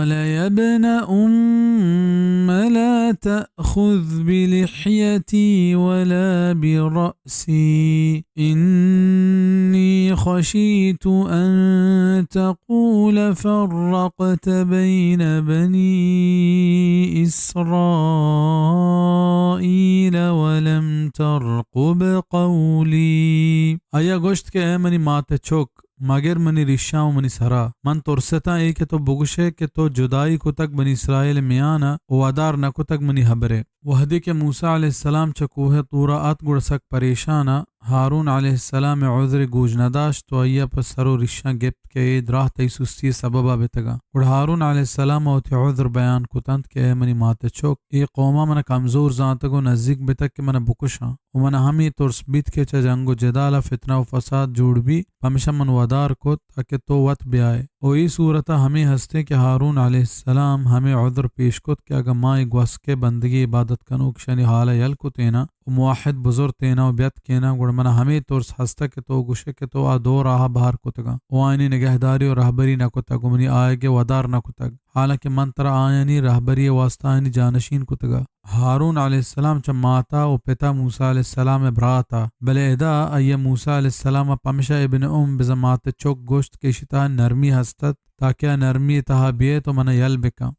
قال يا ابن أم لا تأخذ بلحيتي ولا برأسي، إني خشيت أن تقول فرقت بين بني إسرائيل ولم ترقب قولي۔ آئی ءَ گوشت کہ اے منی مات ءِ چک، مگر منی ریشاں ءُ منی سرا۔ من ترستاں اے کہ تو بگوشئے کہ تو جدائی کتگ بنی اسرائیل ءِ میان ءَ ءُ ودار نہ کتگ منی ہبر ءَ۔ وہدے کہ موسیٰ علیہ السلام چہ کوہ طور ءَ اتک گڑا سک پریشان ءَ، ہارون علیہ السلام ءِ عذر ءَ گوش نہ داشت ءُ آئی ءَ پہ سر ءُ ریشاں گپت کہ اے دراہ تئی سستی ءِ سبب ءَ بیتگ اَنت۔ گڑا ہارون علیہ السلام ءَ وتی عذر بیان کتنت کہ اے منی مات ءِ چک، اے قوم ءَ من ءَ کمزور زانتگ ءُ نزیک بیتگ کہ من ءَ بکشاں۔ ءُ من ءَ ہمے ترس بیت کہ چہ جنگ ءُ جدال ءَ فتنہ ءُ فساد جوڑ بیت، پمیشا من ودار کت تاکہ تو وت بیائے۔ ءُ اے صورت ءَ ہمے ہستیں کہ ہارون علیہ السلام ہمے عذر پیش کت کہ اگاں ما اے گوسک ءِ بندگی عبادت کنوک اشانی حال ءَ یل کتیناں ءُ موحد بزرتیناں ءُ بیتکیناں، گڑا من ءَ ہمے ترس ہستگ کہ تو گوشئے کہ تو آ دو راہ ءَ بہر کتگ اَنت ءُ آیانی نگہداری ءُ رہبری نہ کتگ ءُ منی آیگ ءِ ودار نہ کتگ، حالانکہ من ترا آیانی رہبری ءِ واستا آیانی جانشین کتگ اَت۔ ہارون علیہ السلام چہ مات ءَ ءُ پت ءَ موسیٰ علیہ السلام ءِ برات ءَ، بلے ادا آئی ءَ موسیٰ علیہ السلام ءَ پمشا ابن ام بزاں مات ءِ چک گوشت کہ ایشی تہا نرمی ہست اَت، تاکہ آ نرمی ءِ تہا بیئیت ءُ من ءَ یل بکن۔